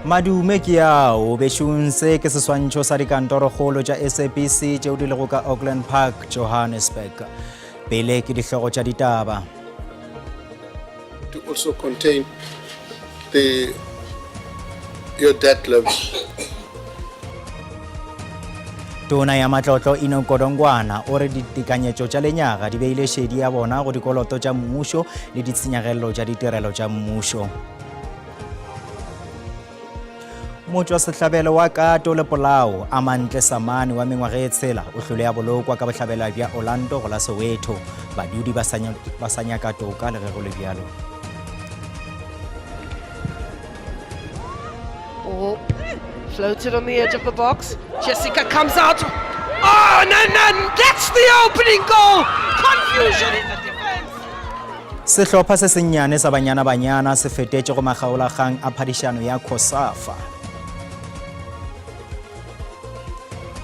Madume ke ao bešong se ke seswantšho sa dikantorokgolo tša SABC tšeo di lego ka Auckland Park, Johannesburg. Pele ke dihlogo tša ditaba. To also contain the your debt level. Tona ya matlotlo Enoch Godongwana o re ditekanyetšo tša lenyaga di beile šedi ya bona go dikoloto tša mmušo le ditshenyagelelo tša ditirelo tša mmušo. Motšwasehlabelo wa kato le polao Amantle Samane wa mengwaga e tshela o hlole ya bolokwa ka bohlabela bja Orlando go la Soweto. Badudi ba sa nyaka toka le ge go le bjalo. Oh, floated on the edge of the box. Jessica comes out. Oh, no, no, that's the opening goal. Confusion in the defense. Sehlopha se sennyane sa Banyana Banyana se fetetše go makgaolakgang a phadišano ya COSAFA.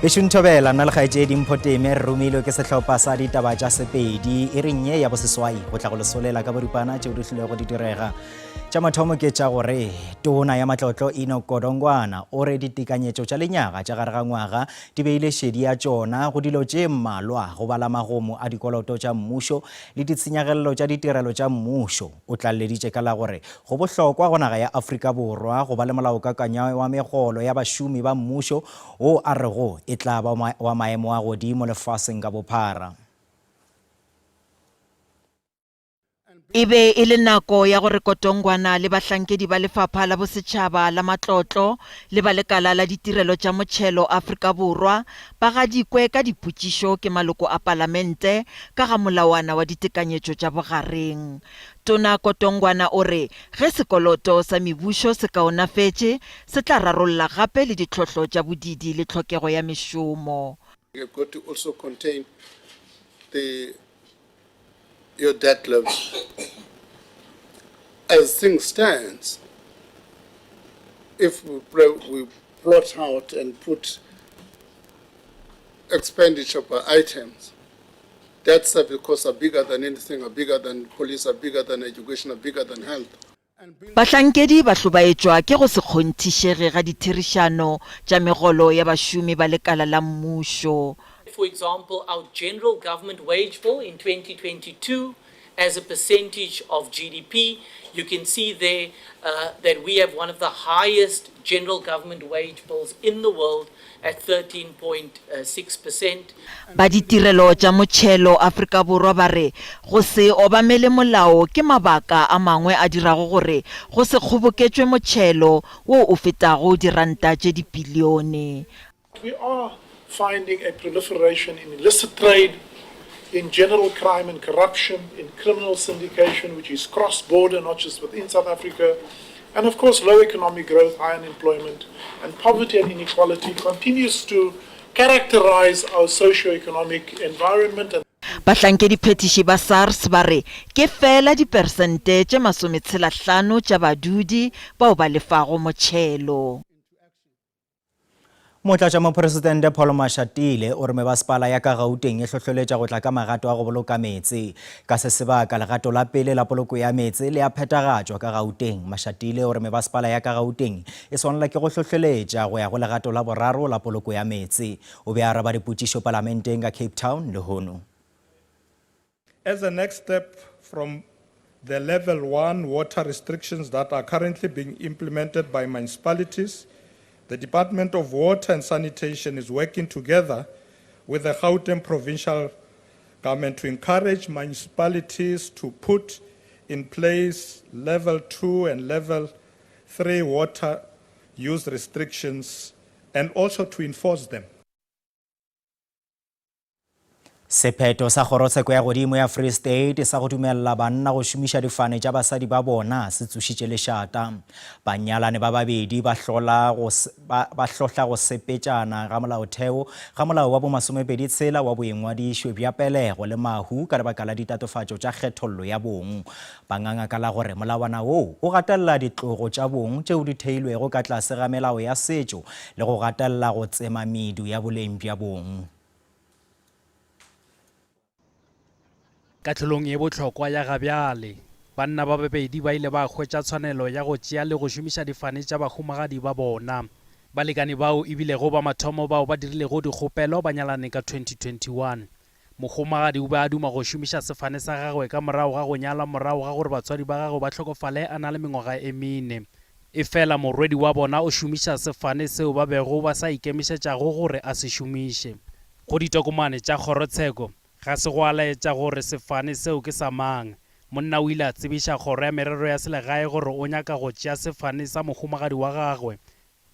Bešong Thobela, nna le kgaetšedi Mpho Teme re romilwe ke sehlopha sa ditaba tša Sepedi e reng ye ya boseswai go tla go le solela ka boripana tšeo di hlilego di direga. Tša mathomo ke tša gore Tona ya Matlotlo Enoch Godongwana o re ditekanyetšo tša lenyaga tša gare ga ngwaga di beile šedi ya tšona go dilo tše mmalwa go bala magomo a dikoloto tša mmušo le ditshenyagelelo tša ditirelo tša mmušo. O tlaleleditše ka la gore go bohlokwa go naga ya Afrika Borwa go ba le molaokakanywa wa megolo ya bašomi ba mmušo wo a rego e tla ba wa maemo a godimo lefaseng ka bophara. E be e le nako ya gore Kotongwana le bahlankedi ba Lefapha la Bosetšhaba la Matlotlo le ba Lekala la Ditirelo tša Motšhelo Afrika Borwa ba gadikwe ka dipotšišo ke maloko a Palamente ka ga molawana wa ditekanyetšo tša bogareng. Tona Kotongwana o re ge sekoloto sa mebušo se kaonafetše, se tla rarolla gape le ditlhohlo tša bodiidi le tlhokego ya mešomo. You've got to also contain the your debt level. As things stands, if we, we plot out and put expenditure per items, debt service costs are bigger than anything, are bigger than police, are bigger than education, are bigger than health. Bahlankedi ba hlobaetšwa ke go se kgonthišege ga ditherišano tša megolo ya bašomi ba lekala la mmušo. For example, our general government wage bill in 2022 as a percentage of GDP, you can see there uh, that we have one of the highest general government wage bills in the world at 13.6 percent. Ba ditirelo tša motšhelo Afrika Borwa ba re go se obamele molao ke mabaka a mangwe a dirago gore go se kgoboketšwe motšhelo wo o fetago diranta tše dipilione. We are finding a proliferation in illicit trade, in general crime and corruption, in criminal syndication, which is cross-border, not just within South Africa, and of course low economic growth, high unemployment, and poverty and inequality continues to characterize our socio-economic environment. And Bahlankediphethiši ba SARS ba re ke feela diperesente tše masometshelahlano tša badudi bao ba lefago motšhelo. Motlatšamopresidente Paul Mashatile o re mebasepala ya ka Gauteng e hlohleletša go tla ka magato a go boloka meetse. Ka se sebaka, legato la pele la poloko ya meetse le a phethagatšwa ka Gauteng. Mashatile o re mebasepala ya ka Gauteng e swanela ke go hlohleletša go ya go legato la boraro la poloko ya meetse. O be a araba dipotšišo palamenteng ka Cape Town lehono. As a next step from the level 1 water restrictions that are currently being implemented by municipalities, the Department of Water and Sanitation is working together with the Gauteng provincial government to encourage municipalities to put in place level 2 and level 3 water use restrictions and also to enforce them. Sephetho sa Kgorotsheko ya Godimo ya Free State sa go dumelela banna go šomiša difane tša basadi ba bona se tsošitše lešata. Banyalani ba babedi ba hlola go ba, ba hlohla go sepetšana ga molaotheo ga molao wa bomasomepedi tshela wa boingwadišo bja pelego le mahu ka lebaka la ditatofatšo tša kgethollo ya bong. Ba nganga ka la gore molawana woo o gatelela ditlogo tša bong tšeo di theilwego ka tlase ga melao ya setšo le go gatelela go tsema medu ya boleng bja bong. Kahlolong ye bohlokwa ya ga bjale. Banna ba babedi ba ile ba hwetša tshwanelo ya go tšea le go šomiša difane tša bahumagadi ba bona. Balekani bao e bilego ba mathomo bao ba dirilego dikgopelo ba nyalane ka 2021. Mohumagadi o be a duma go šomiša sefane sa gagwe ka morago ga go nyalwa morago ga gore batswadi ba gagwe ba hlokofale a na le mengwaga e mene. Efela morwedi wa bona o šomiša sefane seo ba bego ba sa ikemišetšago gore a se šomiše. Go ditokomane tša kgorotsheko, ga se gwa laetša gore sefane seo ke sa mang. Monna o ile a tsebiša kgoro ya merero ya selegae gore o nyaka go tšea sefane sa mohumagadi wa gagwe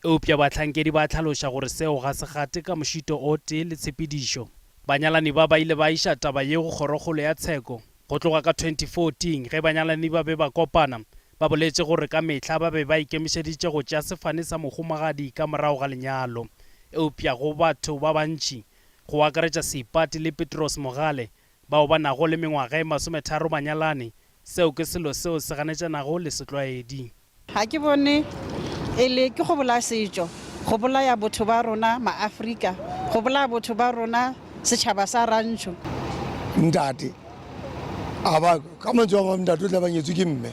Eupša bahlankedi ba hlaloša gore seo ga se gate ka mošito o tee le tshepedišo. Banyalani ba ba ile ba iša taba ye go Kgorokgolo ya Tsheko. Go tloga ka 2014 ge banyalani ba be ba kopana, ba boletše gore ka mehla ba be ba ikemišeditše go tšea sefane sa mohumagadi ka morago ga lenyalo. Eupša go batho ba bantši, go akaretša Seipati le Petros Mogale, bao ba nago le mengwaga e masometharo banyalane, seo ke selo seo se ganetšanago le setlwaedi. Ga ke bone e le ke go bolaya setšo, go bolaya botho ba rona maAfrika, go bolaya botho ba rona setšhaba sa rancho. Ntate a ba, ka mantswe a mangwe ntate o tla ba nyetswe ke mme.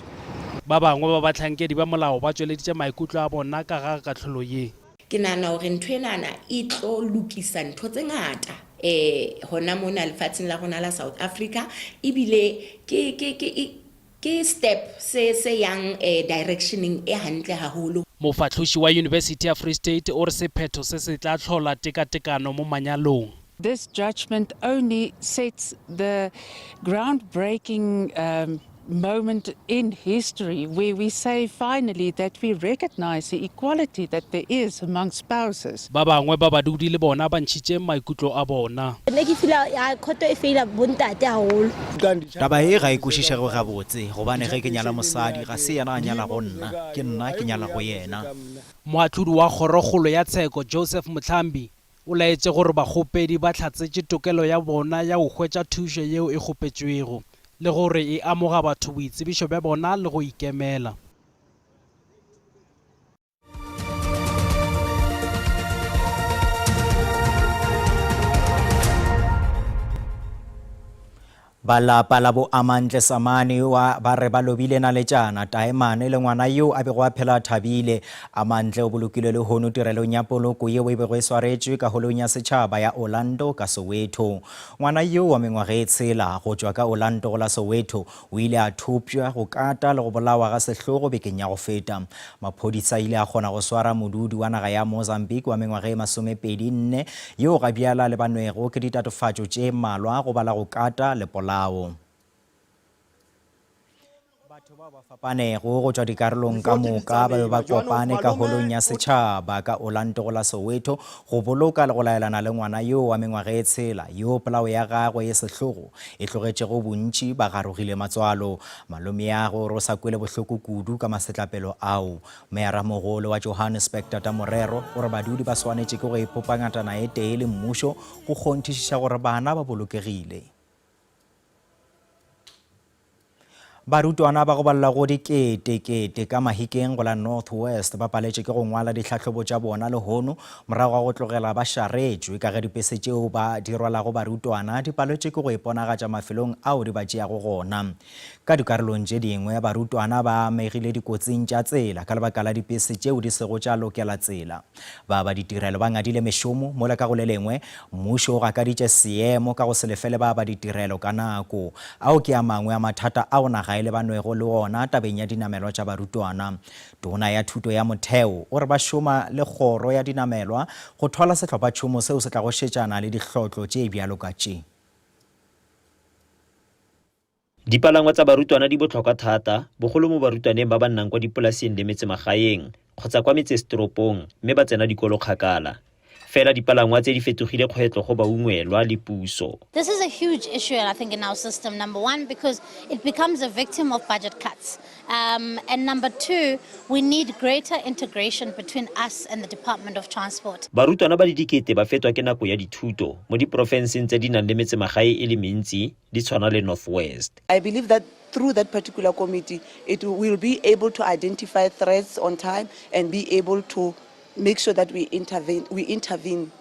Ba bangwe ba bahlankedi ba molao ba tšweleditše maikutlo a bona ka ga kahlolo ye. Ke nahana hore ntho enana e tlo lokisa ntho tse ngata hona mona lefatsheng la rona la South Africa ebile ke ke ke ke step se se yang directioneng e hantle haholo. Mofahloši wa Yunibesithi ya Free State o re sephetho se se tla hlola tekatekano mo manyalong. This judgment only sets the groundbreaking moment in history where we say finally that we recognize the equality that there is among spouses. Ba bangwe ba badudi le bona ba ntšhitše maikutlo a bona. Nna ke feel ya khoto e feila bontate haholo. Taba ye ga e kwešišege gabotse, gobane ge ke nyala mosadi, ga se yena a nyalago nna, ke nna ke nyalago yena. Moahlodi wa Kgorokgolo ya Tsheko Joseph Motlhambi o laetše gore bakgopedi ba hlatsetše tokelo ya bona ya go hwetša thušo yeo e kgopetšwego, le gore e amoga batho boitsebišo bja bona le go ikemela. Ba lapa la bo Amantle Samane wa ba re ba lobile naletšana Taemane le ngwana yo a bego a phela a thabile. Amantle o bolokilwe lehono tirelong ya poloko yeo e bego e swaretšwe ka holong ya setšhaba ya Orlando ka Soweto. Ngwana yo wa mengwaga e tshela go tšwa ka Orlando go la Soweto o ile a thopša, go kata le go bolawa ga sehlogo bekeng ya go feta. Maphodisa a ile a kgona go swara modudi wa naga ya Mozambique wa mengwaga e masomepedi-nne yo ga bjala a lebanwego ke ditatofatšo tše mmalwa go bala go kata le polao. Batho bao ba fapanego go tšwa dikarolong ka moka ba be ba kopane ka holong ya setšhaba ka Orlando go la Soweto go boloka le go laelana le ngwana yoo wa mengwaga e tshela yoo polao ya gagwe ye sehlogo e tlogetšego bontši ba garogile matswalo. Malomeagwe o re o sa kwele bohloko kudu ka masetlapelo ao. Meyaramogolo wa Johannesburg Tata Morero o re badudi ba swanetše ke go ipopa ngatana e tee le mmušo go kgonthišiša gore bana ba bolokegile. Barutwana ba go balelwa go diketekete ka Mahikeng go la North West ba paletšwe ke go ngwala ditlhahlobo tša bona lehono morago ga go tlogela ba šaretšwe ka ge dipese tšeo ba di rwalago barutwana di paletšwe ke go iponagatša mafelong ao di ba tšeago gona. Ka dikarolong tše dingwe barutwana ba amegile dikotsing tša tsela ka lebaka la dipese tšeo di sego tša lokela tsela. Ba ba ditirelo ba ngadile mešomo, mola ka go le lengwe mmušo o gakaditše seemo ka go se lefele ba ba ditirelo ka nako. Ao ke a mangwe a mathata ao naga e lebanwego le ona tabeng ya dinamelwa tša barutwana. Tona ya Thuto ya Motheo o re ba šoma le kgoro ya dinamelwa go thwala sehlophatšhomo seo se tlago šetšana le dihlotlo tše bjalo ka tše. Dipalangwa tsa barutwana di botlhokwa thata, bogolo mo barutwaneng ba ba nnang kwa dipolaseng le metsemagaeng kgotsa kwa metsesetoropong mme ba tsena dikolo kgakala. Fela dipalangwa tse di fetogile kgwetlho go baungwelwa le puso. This is a huge issue I think in our system, number one because it becomes a victim of budget cuts um, and number two we need greater integration between us and the Department of Transport. Barutwana ba le dikete ba fetwa ke nako ya dithuto mo diporofenseng tse di nang le metsemagae e le mentsi di tshwana le North West. I believe that through that particular committee, it will be able to identify threats on time and be able to make sure that we intervene, we intervene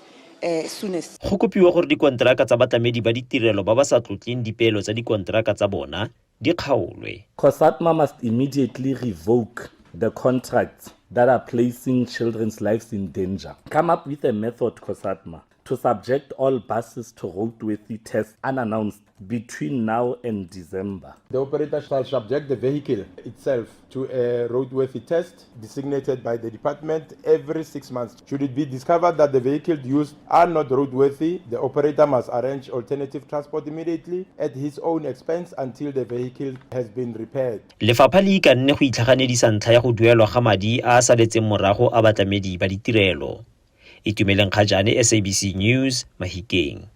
uh, soonest. Go kopiwa gore dikonteraka tsa batlamedi ba ditirelo ba ba sa tlotleng dipeelo tsa dikonteraka tsa bona di kgaolwe. COSATMA must immediately revoke the contracts that are placing children's lives in danger. Come up with a method, COSATMA, to subject all buses to roadworthy tests unannounced between now and December. The operator shall subject the vehicle itself to a roadworthy test designated by the department every 6 months. Should it be discovered that the vehicles used are not roadworthy, the operator must arrange alternative transport immediately at his own expense until the vehicle has been repaired. Lefapha le ikanne go itlhaganedisa ntlha ya go duelwa ga madi a a saletseng morago a batlamedi ba ditirelo. Itumeleng Kgajane, SABC News, Mahikeng.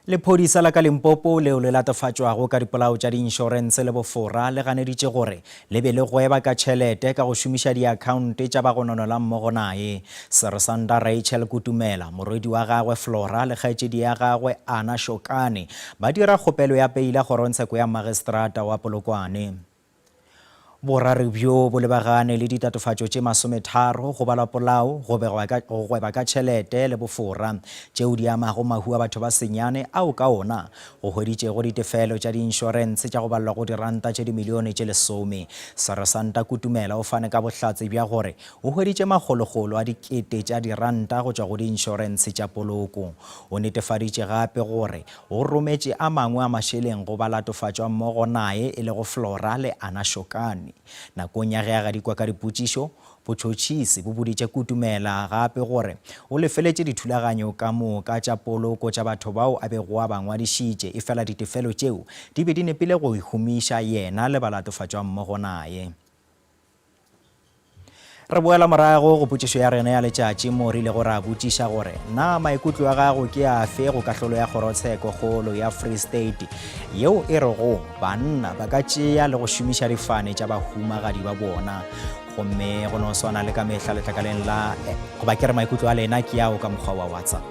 Lephodisa la ka Limpopo leo le latofatšwago ka dipolao tša diinšorense le bofora le ganeditše gore le be le gweba ka tšhelete ka go šomiša diakhaonte tša bagononola mmogo naye. Seresanta Rachel Kutumela, morwedi wa gagwe Flora le kgaetšedi ya gagwe Anna Shokane ba dira kgopelo ya peila kgorongtsheko ya Magistrata wa Polokwane. Boraro bjo bo lebagane le ditatofatšo tše masometharo, go balwa polao, go begwa ka, go gweba ka tšhelete le bofora, tšeo di amago mahu a batho ba senyane ao ka ona go hweditšego ditefelo tša diinšorense tša go balelwa go diranta tše dimilione tše lesome. Seresanta Kutumela o fane ka bohlatse bja gore o hweditše makgolokgolo a dikete tša diranta go tšwa go diinšorense tša poloko. O netefaditše gape gore O rometše a mangwe a mašeleng go balatofatšwammogo naye e lego Flora le Anna Shokane. Nakong ya ge a gadikwa ka dipotšišo, botšhotšhisi bo boditše Kutumela gape gore o lefeletše dithulaganyo ka moka tša poloko tša batho bao a bego a ba ngwadišitše efela ditefelo tšeo di be di nepile go humiša yena le balatofatšwammogo naye. Re boela morago go potšišo ya rena ya letšatši mo re ilego ra botšiša gore na maikutlo a gago ke afe go kahlolo ya kgorotsheko kgolo ya Free State yeo e rego banna ba ka tšea le go šomiša difane tša bahumagadi ba bona. Gomme go no swana le ka mehla letlakaleng la goba ke re maikutlo a lena ke ao ka mokgwa wa WhatsApp.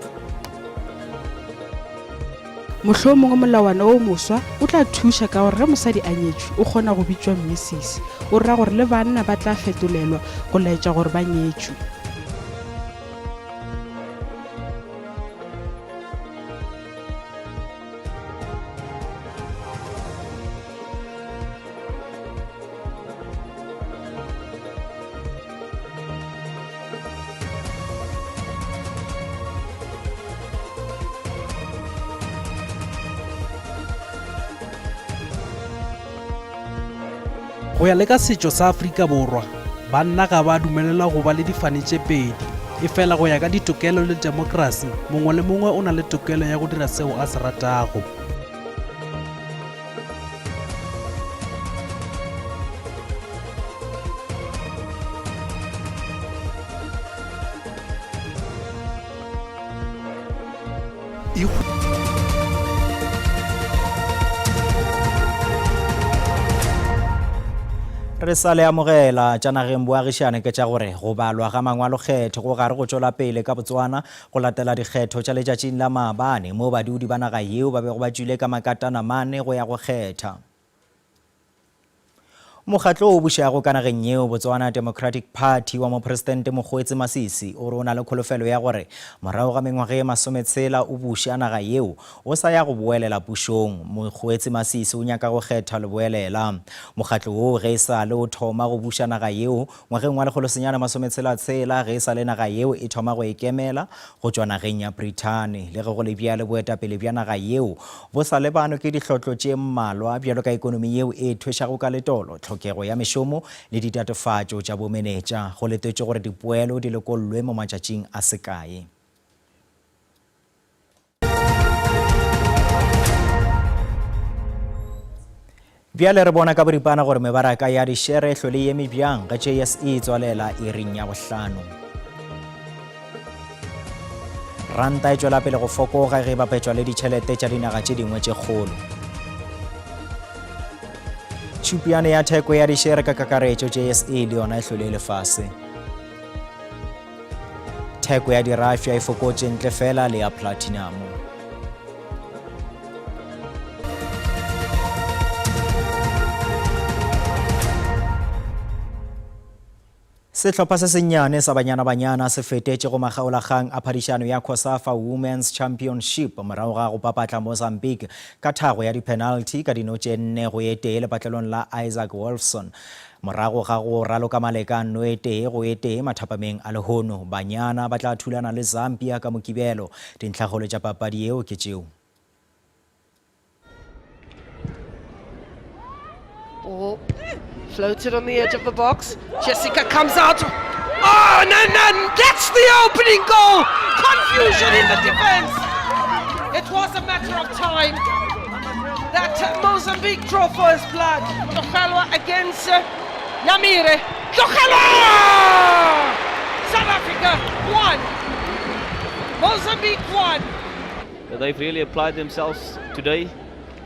Mohlomongwe molawana wo moswa o tla thuša ka gore ge mosadi a nyetšwe o kgona go bitšwa mmisisi. O ra gore le banna ba tla fetolelwa go laetša gore ba nyetšwe. Go ya le ka setšo sa Afrika Borwa, banna ga ba dumelelwa go ba le difane tše pedi. Efela go ya ka ditokelo le demokrasi, mongwe le mongwe o na le tokelo ya go dira seo a se ratago. Re sa le amogela tša nageng boagišane ke tša gore go balwa ga mangwalokgetho go gare go tšwela pele ka Botswana go latela dikgetho tša letšatšing la maabane moo badudi ba naga yeo ba bego ba tšwile ka makatana mane go ya go kgetha. Mokgatlo o bušago ka nageng yeo, Botswana Democratic Party, wa Mopresidente Mokgweetsi Masisi o re o na le kholofelo ya gore morago ga mengwaga ye masometshela o buša naga yeo, o sa ya go boelela pušong. Mokgweetsi Masisi o nyaka go kgetha leboelela. Mokgatlo woo ge e sa le o thoma go buša naga yeo Ngwageng wa lekgolosenyane masometshela-tshela, ge e sa le naga yeo e thoma go ikemela go tšwa nageng ya Brithani. Le ge go le bjalo, boetapele bja naga yeo bo sa lebanwe ke dihlotlo tše mmalwa bjalo ka ekonomi yeo e thwešago ka letolo, tlhokego ya mešomo le ditatofatšo tša bomenetša. Go letetšwe gore dipoelo di lekollwe mo matšatšing a se kae. Bjale re bona ka boripana gore mebaraka ya dišere e hlole e eme bjang ge JSE e tswalela iring ya bohlano. Ranta e tšwela pele go fokoga ge e bapetšwa le ditšhelete tša dinaga tše dingwe tše kgolo. Tšhupiane ya theko ya dišere ka kakaretšo JSE le yona e hlole e lefase. Theko ya dirafša e fokotše ntle fela le ya platinamo. Sehlopha se sennyane sa Banyana Banyana se fetetše go makgaolakgang a phadišano ya COSAFA Women's Championship morago ga go papatla Mozambique ka thago ya diphenalthi ka dino tše nne go e tee lepatlelong la Isaac Wolfson. Morago ga go raloka maleka a nno e tee go e tee mathapameng a lehono, Banyana ba tla thulana le Zambia ka Mokibelo. Dintlhakgolo tša papadi yeo ke tšeo. Ball floated on the edge of the box. Jessica comes out. Oh, no, no, that's the opening goal. Confusion in the defense. It was a matter of time that Mozambique draw first blood. Tlogelwa against uh, Namire. Tlogelwa! South Africa 1. Mozambique 1. They've really applied themselves today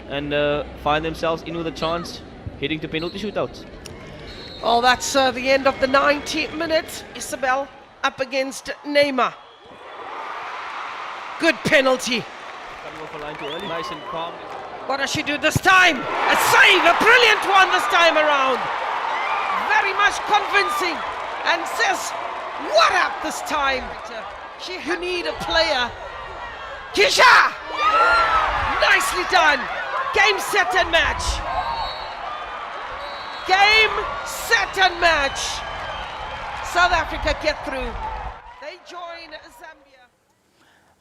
and uh, find themselves in with a chance heading to penalty shootouts. Well, that's uh, the end of the 90 minutes. Isabel up against Neymar. Good penalty. Nice and calm. What does she do this time? A save, a brilliant one this time around. Very much convincing and says, what up this time? She, you need a player. Kisha! Nicely done. Game, set and match. Game, set and match. South Africa get through. They join Zambia.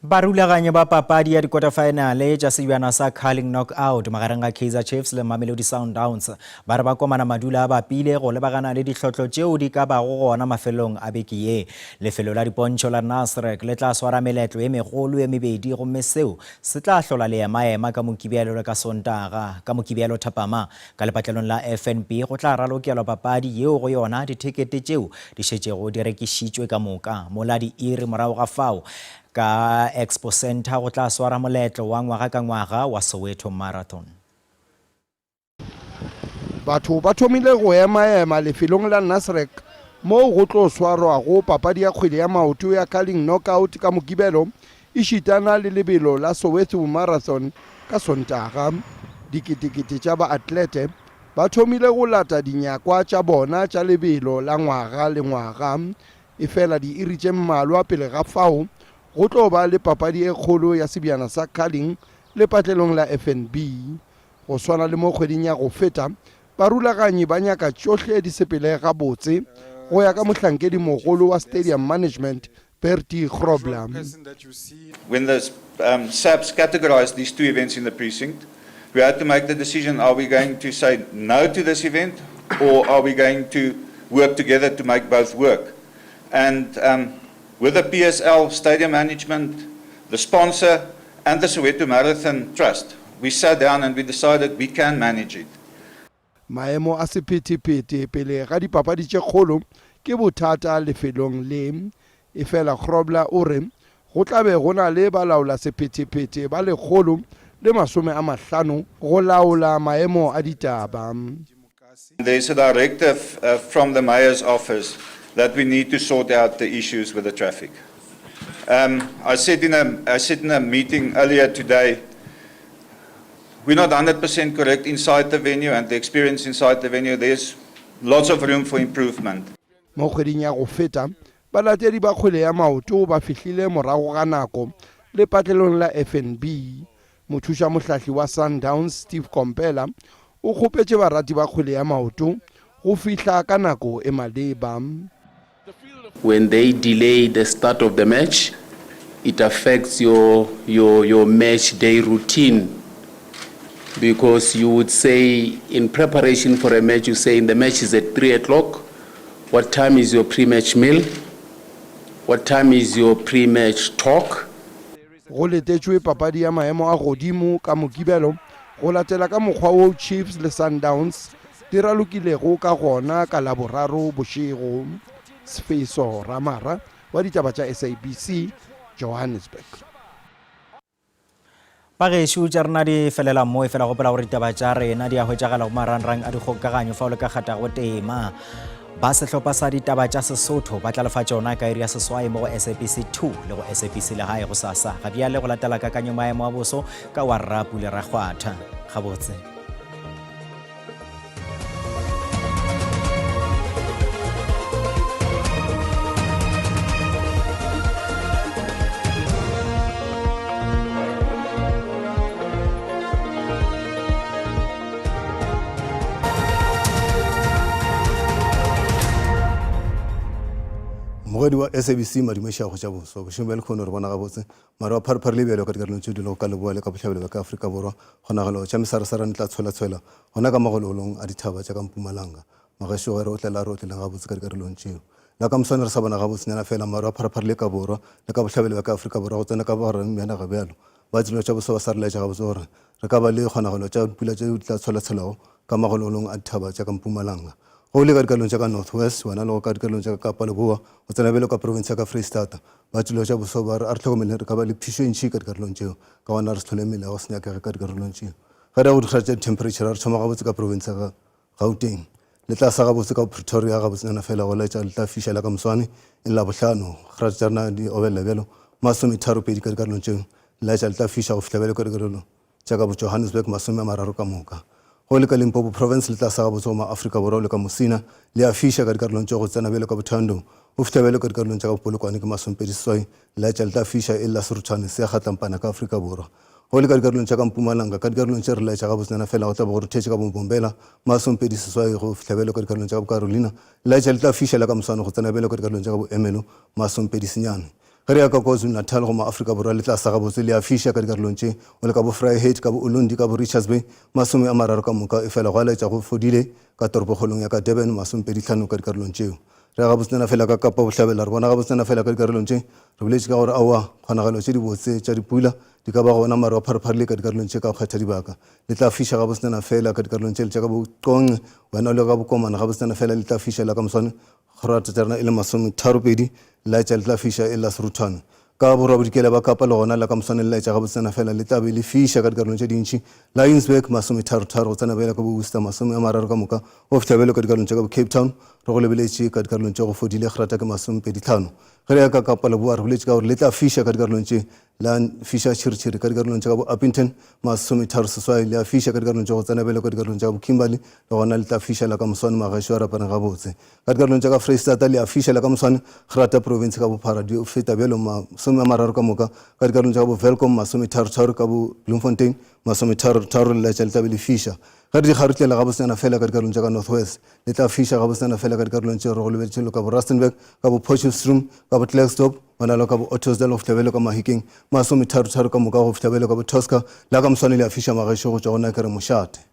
Barulaganyi ba papadi ya dikota-faenale tša sebjana sa Carling Knockout magareng ga Kaizer Chiefs le Mamelodi Sundowns ba re ba komana madula a bapile go lebagana le dihlotlo tšeo di ka bago gona mafelong a beke ye. Lefelo la dipontšho la Nasrec le tla swara meletlo e megolo e mebedi gomme seo se tla hlola leemaema ka Mokibelo le ka Sontaga. Ka Mokibelo thapama, ka lepatlelong la FNB go tla ralokelwa papadi yeo go yona dithekete tšeo di šetšego di rekišitšwe ka moka, mola diiri morago ga fao ka Expo Centre go tla swara moletlo wa ngwaga ka ngwaga wa Soweto Marathon. Batho ba thomile go emaema lefelong la Nasrec moo go tlo swarwago papadi ya kgwele ya maoto ya Carling Knockout ka Mokibelo ešitana le lebelo la Soweto Marathon ka Sontaga. Diketekete tša baatlete ba thomile go lata dinyakwa tša bona tša lebelo la ngwaga le ngwaga. Efela diiri tše mmalwa pele ga fao, go tlo ba le papadi e kgolo ya sebjana sa Carling lepatlelong la FNB. Go swana le mo kgweding ya go feta, barulaganyi ba nyaka tšohle di sepele gabotse, go ya ka mohlankedimogolo wa Stadium Management, Bertie Grobler. When the um, SAPS categorized these two events in the precinct, we had to make the decision, are we going to say no to this event or are we going to work together to make both work? And um, with the PSL, stadium management, the sponsor, and the Soweto Marathon Trust, we sat down and we decided we can manage it. Maemo a sephethephethe pele ga dipapadi tše kgolo ke bothata lefelong le. Efela Grobler o re go tla be go na le balaolasephethephethe ba 150 go laola maemo a ditaba. There's a directive uh, from the mayor's office that we need to sort out the issues with the traffic. Um, I, said in a, I said in a meeting earlier today, we're not 100% correct inside the venue and the experience inside the venue, there's lots of room for improvement. Mo kgweding ya go feta, balatedi ba kgwele ya maoto ba fihlile morago ga nako lepatlelong la FNB. Mothušamohlahli wa Sundowns Steve Komphela o kgopetše barati ba kgwele ya maoto go fihla ka nako e maleba. When they delay the start of the match, it affects your, your, your match day routine because you would say in preparation for a match, you say the match is at 3 o'clock. What time is your pre-match meal? What time is your pre-match talk? Go letetšwe papadi ya maemo a godimo ka Mokibelo go latela ka mokgwa wo Chiefs le Sundowns di ralokilego ka gona ka Laboraro bošego. Sfiso Ramara wa ditaba tša SABC, Johannesburg. Bagešo tša rena di felela mo, efela gopola gore ditaba tša rena di a hwetšagala go marangrang a dikgokaganyo fao le ka kgatago tema. Ba sehlopha sa ditaba tša Sesotho ba tla lefa tšona ka iri ya seswai mo go SABC 2 le go SABC Legae gosasa. Ga bjale go latela kakanyo maemo a boso ka wa Rrapule Rakgwatha. Gabotse. Mogwedi wa SABC Madume Šago tša boswa bošego bja lekhono re bona gabotse maru a pharephare le bjalo ka dikarolong tše di lego ka leboa le ka bohlabela bja ka Afrika Borwa kgonagalo tša mesarasarane tla tshwelatshwela gona ka magologolong a dithaba tša ka Mpumalanga Magešo ge re otlela a re otleleng gabotse ka dikarolong tšeo la ka moswane re sa bona gabotsenyana fela maru a pharephare le ka borwa le ka bohlabela bja ka Afrika Borwa go tsena ka bogareng bja naga bjalo ba dilo tša boswa ba sa re laetša gabotse gore re ka ba le kgonagalo tša dipula tše di tla tshwelatshwelago ka magologolong a dithaba tša ka Mpumalanga. Ge o le ka dikarolong tša ka North West, wena le go ka dikarolong tša ka Kapa Leboa, go tsena bjalo ka profense ya ka Freistata, ba dilo tša boso ba re a re hlokomeleng re ka ba le phišo e ntši ka dikarolong tšeo, ka gona re se hlole mmele ya go se nyakege ka dikarolong tšeo. Ge re ya go dikgare tša di-temperature, re thoma gabotse ka profense ya ka Gauteng. Le tla sa gabotse ka Pretoria gabotsenyana fela go laetša le tla fiša la ka moswane e le Labohlano. Kgare tša rena di obelela bjalo masometharopedi ka dikarolong tšeo. Le laetša le tla fiša go fihla bjalo ka dikarolong tša ka bo Johannesburg 30 ka moka. Go le ka Limpopo Province le tla sa gabotse go ma-Afrika Borwa o le ka Musina le a fiša ka dikarolong tšeo go tsena bjalo ka Bothandong go fihla bjalo ka dikarolong tša ka Bopolokwane ke 28 le laetša le tla fiša e le la seruthwane se a kgatlampana ka Afrika Borwa. Go le ka dikarolong tša ka Mpumalanga ka dikarolong tše re laetša gabotsenyana fela go tla be go ruthetše ka bo Mbombela 28 go fihla bjalo ka dikarolong tša ka Bokarolina le laetša le tla fiša la ka moswane go tsena bjalo ka dikarolong tša ka Boemelo 29. Ge re ya ka KwaZulu-Natal go ma-Afrika Borwa le tla sa gabotse le a fiša ka dikarolong tše o le ka bo Vryheid, ka bo Ulundi, ka bo Richards Bay, 30 ka moka, efela gwa laetša go fodile ka toropokgolong ya ka Durban, 25 ka dikarolong tšeo. Re ya gabotsenyana fela ka Kapa Bohlabela, re bona gabotsenyana fela ka dikarolong tše, re boletše ka gore aowa, kgonagalo tše dibotse tša dipula di ka ba gona maru a pharepharile ka dikarolong tše ka go kgetha dibaka. Le tla fiša gabotsenyana fela ka dikarolong tše le tša ka bo Qonce, wena o le ka bo Komana gabotsenyana fela le tla fiša la ka moswane Grata tša rena e le masometharopedi, laetša le tla fiša e le la seruthwane. Ka borwa-bodikela ba Kapa le gona la ka moswane le laetša gabotsana fela le tla be le fiša ka dikarolong tše dintši. Laingsburg, masometharotharo go tsena bjalo ka bo Worcester, 30 ka moka go fihla bjalo ka dikarolong tša ka bo Cape Town. Re go lebeletše ka dikarolong tše go fodile grata ke masomepeditlhano. Ge re ya ka Kapa Leboa re boletše ka gore le tla fiša ka dikarolong tše la fiša tšhiritšhiri ka dikarolong tša ka bo Upington, 38 le a fiša ka dikarolong tša go tsena bjalo ka dikarolong tša ka bo Kimberley le gona le tla fiša la ka moswane magaešo a re apareng gabotse. Ka dikarolong tša ka Freistata le a fiša la ka moswane Grata province ka bophara di feta bjalo 30 ka moka ka dikarolong tša ka bo Welkom 33 ka bo Bloemfontein 33 le laetša le tla be le fiša. Ge re di kgarutlela gabotsnyana fela ka dikarolong tša ka North West le tla fiša gabotsnyana fela ka dikarolong tšeo re go lebeletšego ka bo Rustenburg ka bo Potchefstroom ka bo Klerksdorp gona le ka bo Ottosdal go fihla bjalo ka Mahikeng 33 ka moka go fihla bjalo ka bo Tosca la ka moswane le a fiša magešo go tšwa go Nakere Mošate.